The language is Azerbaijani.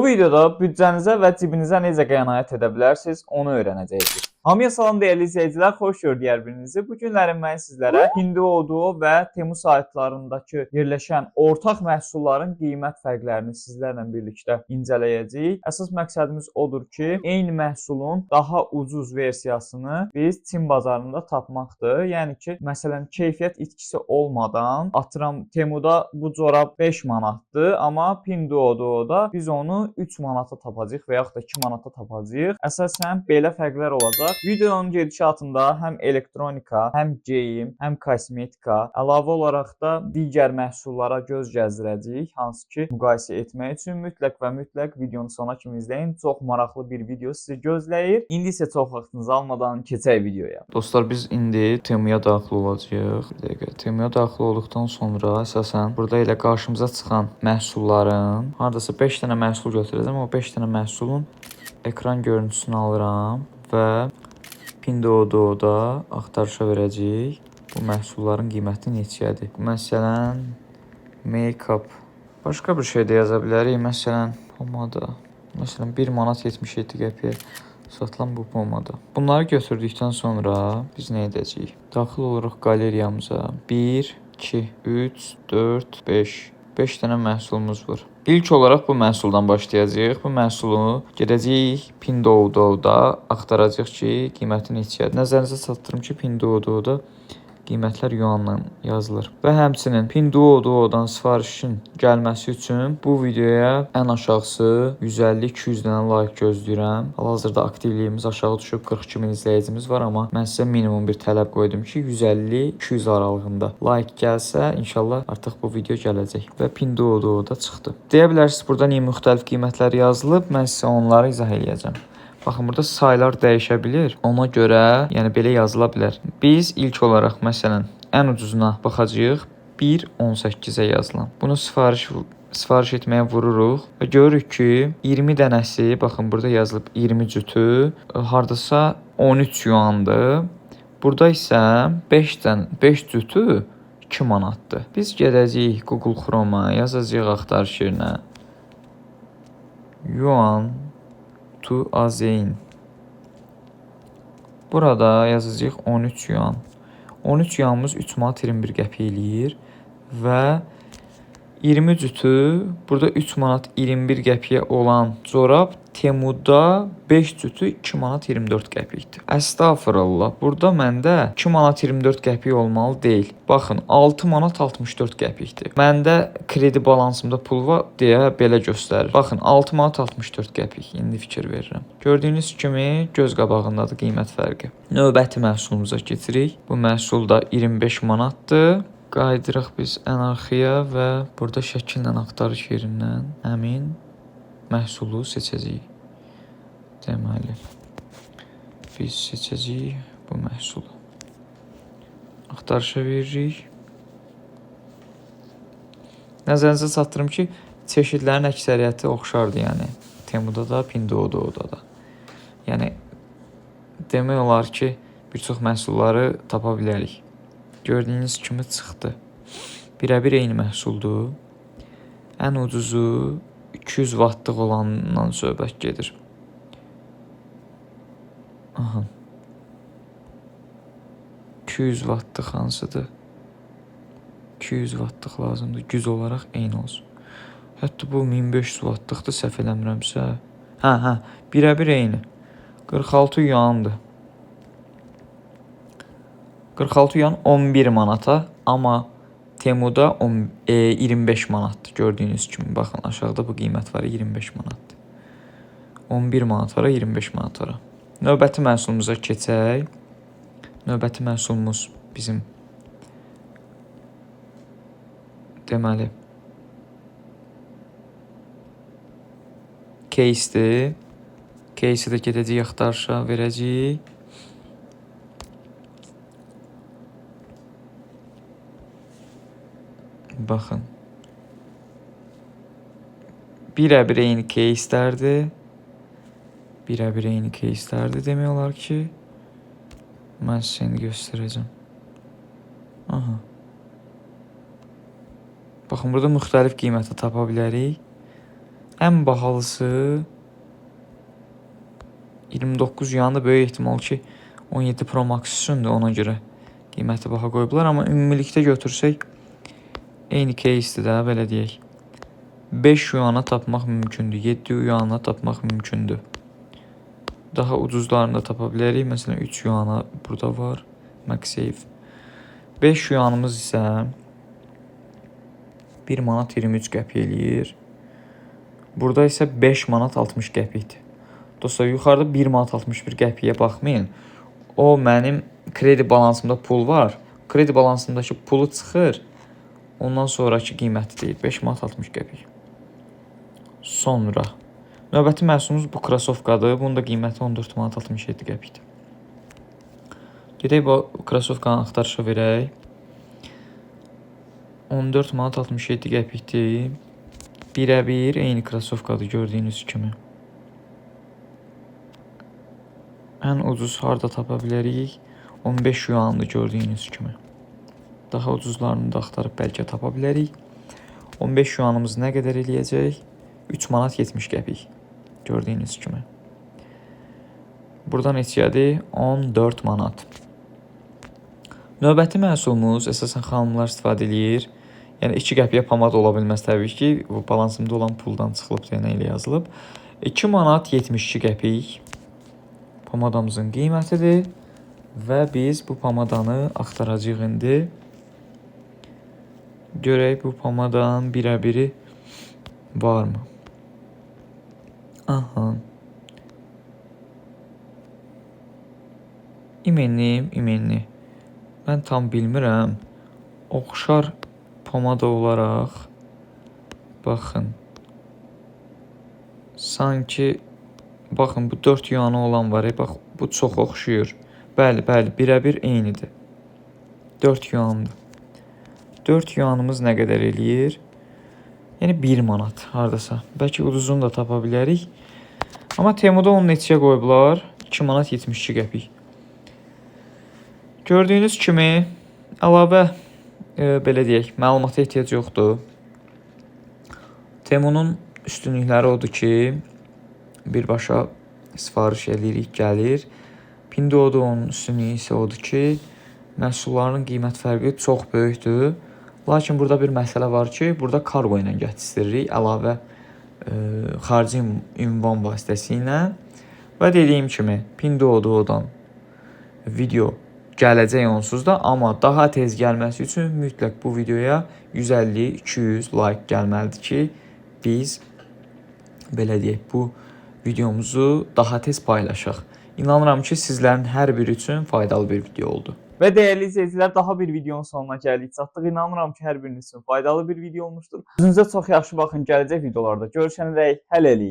Bu videoda büdcənizə və cibinizə necə qənaət edə bilərsiniz, onu öyrənəcəksiniz. Hamıya salam dəyərli izləyicilər, xoş gördük hər birinizi. Bu günlərin mən sizlərə Pinduoduo və Temu saytlarındakı yerləşən ortaq məhsulların qiymət fərqlərini sizlərlə birlikdə incələyəcəyik. Əsas məqsədimiz odur ki, eyni məhsulun daha ucuz versiyasını biz Çin bazarında tapmaqdır. Yəni ki, məsələn, keyfiyyət itkisi olmadan, atıram Temuda bu corab 5 manatdır, amma Pinduoduoda biz onu 3 manata tapacağıq və yaxud da 2 manata tapacağıq. Əsasən belə fərqlər olacaq. Videonun gedişatında həm elektronika, həm geyim, həm kosmetika, əlavə olaraq da digər məhsullara göz gəzdirəcəyik, hansı ki, müqayisə etmək üçün mütləq və mütləq videonu sona kimi izləyin. Çox maraqlı bir video sizi gözləyir. İndi isə çox vaxtınızı almadan keçək videoya. Dostlar, biz indi Temuya daxil olacağıq. Bir dəqiqə. Temuya daxil olduqdan sonra əsasən burada elə qarşımıza çıxan məhsulların hardasa 5 dənə məhsul götürəcəm. O 5 dənə məhsulun ekran görüntüsünü alıram və Pinduoduoda axtarışa verəcəyik. Bu məhsulların qiyməti neçədir? Məsələn, make-up. Başqa bir şey də yaza bilərik. Məsələn, pomada. Məsələn, 1 manat 77 qəpiyə satılan bu pomada. Bunları götürdükdən sonra biz nə edəcəyik? Daxil oluruq qalereyamıza. 1, 2, 3, 4, 5. 5 dənə məhsulumuz var. İlk olaraq bu məhsuldan başlayacağıq. Bu məhsulu gedəcəyik Pinduoduoda axtaracağıq ki, qiyməti neçədir. Nəzərinizə çatdırım ki, Pinduoduoda qiymətlər yuanla yazılır. Və həmçinin Pinduoduodan sifarişin gəlməsi üçün bu videoya ən aşağısı 150-200 dənə like gözləyirəm. Hal-hazırda aktivliyimiz aşağı düşüb, 42 min izləyicimiz var, amma mən sizə minimum bir tələb qoydum ki, 150-200 aralığında like gəlsə, inşallah artıq bu video gələcək. Və Pinduoduoda çıxdı. Deyə bilərsiniz, burada niyə müxtəlif qiymətlər yazılıb? Mən sizə onları izah eləyəcəm. Baxın, burada saylar dəyişə bilir. Ona görə, yəni belə yazıla bilər. Biz ilk olaraq məsələn ən ucuzuna baxacağıq. 1.18-ə yazılan. Bunu sifariş etməyə vururuq və görürük ki, 20 dənəsi, baxın burada yazılıb 20 cütü, hardasa 13 yuandır. Burada isə 5 dən 5 cütü 2 manatdır. Biz gedəcəyik Google Chrome-a, yazacağıq axtarış yerinə yuan to Azeyn. Burada yazacağıq 13 yuan. 13 yuanımız 3 manat 21 qəpik eləyir və 20 cütü burada 3 manat 21 qəpiyə olan corab Temuda 5 cütü 2 manat 24 qəpikdir. Əstağfurullah. Burada məndə 2 manat 24 qəpik olmalı deyil. Baxın, 6 manat 64 qəpikdir. Məndə kredi balansımda pul var deyə belə göstərir. Baxın, 6 manat 64 qəpik. İndi fikir verirəm. Gördüyünüz kimi göz qabağındadır qiymət fərqi. Növbəti məhsulumuza keçirik. Bu məhsul da 25 manatdır. Qayıdırıq biz ən arxaya və burada şəkillə axtarış yerindən həmin məhsulu seçəcəyik. Deməli, biz seçəcəyik bu məhsulu. Axtarışa veririk. Nəzərinizə çatdırım ki, çeşidlərin əksəriyyəti oxşardır, yəni Temuda da, Pinduoduoda da. Yəni demək olar ki, bir çox məhsulları tapa bilərik. Gördüyünüz kimi çıxdı. Birəbir eyni məhsuldur. Ən ucuzu 200 vattlıq olandan söhbət gedir. Aha. 200 vattlıq hansıdır? 200 vattlıq lazımdır. Güc olaraq eyni olsun. Hətta bu 1500 vatlıqdır, səhv eləmirəmsə. Hə, birəbir eyni. 46 yuandır. 46 yuan 11 manata, amma Temuda 25 manatdır. Gördüyünüz kimi, baxın aşağıda bu qiymət var, 25 manatdır. 11 manat var, 25 manat var. Növbəti məhsulumuza keçək. Növbəti məhsulumuz bizim deməli case-dir. Case-i də gedəcəyik axtarışa verəcəyik. Baxın. Birəbir eyni case-lərdir. Birəbir eyni case-lərdir demək olar ki. Mən sizə indi göstərəcəm. Aha. Baxın, burada müxtəlif qiymətə tapa bilərik. Ən bahalısı 29 yuandır. Böyük ehtimal ki 17 Pro Max üçündür, ona görə qiyməti baha qoyublar. Amma ümumilikdə götürsək eyni case-dir də, belə deyək. 5 yuana tapmaq mümkündür. 7 yuana tapmaq mümkündür. Daha ucuzlarını da tapa bilərik. Məsələn 3 yuana burada var. MagSafe. 5 yuanımız isə 1 manat 23 qəpik eləyir. Burada isə 5 manat 60 qəpikdir. Dostlar, yuxarıda 1 manat 61 qəpiyə baxmayın. O mənim kredi balansımda pul var. Kredi balansımdakı pulu çıxır. Ondan sonrakı qiyməti deyil. 5 manat 60 qəpik. Sonra növbəti məhsulumuz bu krasovkadır. Bunun da qiyməti 14 manat 67 qəpikdir. Gedək bu krasovkanı axtarışa verək. 14 manat 67 qəpikdir. Birəbir eyni krasovkadır gördüyünüz kimi. Ən ucuz harda tapa bilərik? 15 yuandır gördüyünüz kimi. Daha ucuzlarını da axtarıb bəlkə tapa bilərik. 15 yuanımız nə qədər eləyəcək? 3 manat 70 qəpik. Gördüyünüz kimi. Burada neçədir? 14 manat. Növbəti məhsulumuz əsasən xanımlar istifadə eləyir. Yəni 2 qəpiyə pomada ola bilməz təbii ki. Bu balansımda olan puldan çıxılıb deyə elə yazılıb. 2 manat 72 qəpik pomadamızın qiymətidir və biz bu pomadanı axtaracağıq indi. Görək bu pomadanın birəbiri varmı? Aha. İmenli, imenli. Mən tam bilmirəm. Oxşar pomada olaraq baxın. Sanki baxın bu 4 yuanı olan var. Bax bu çox oxşayır. Bəli, bəli, birəbir eynidir. 4 yuandır. 4 yuanımız nə qədər eləyir? Yəni 1 manat hardasa. Bəlkə ucuzunu da tapa bilərik. Amma Temuda onu neçəyə qoyublar? 2 manat 72 qəpik. Gördüyünüz kimi əlavə belə deyək, məlumata ehtiyac yoxdur. Temunun üstünlükləri odur ki, birbaşa sifariş eləyirik, gəlir. Pinduoduo'nun üstünlüyü isə odur ki, məhsulların qiymət fərqi çox böyükdür. Lakin burada bir məsələ var ki, burada kargo ilə gətiririk, əlavə xarici ünvan vasitəsilə. Və dediyim kimi, Pinduoduo'dan video gələcək onsuz da, amma daha tez gəlməsi üçün mütləq bu videoya 150-200 like gəlməlidir ki, biz belə deyək, bu videomuzu daha tez paylaşaq. İnanıram ki, sizlərin hər biri üçün faydalı bir video oldu. Və dəyərli izləyicilər, daha bir videonun sonuna gəldik, çatdıq. İnanıram ki, hər biriniz üçün faydalı bir video olmuşdur. Özünüzə çox yaxşı baxın. Gələcək videolarda görüşənədək hələlik.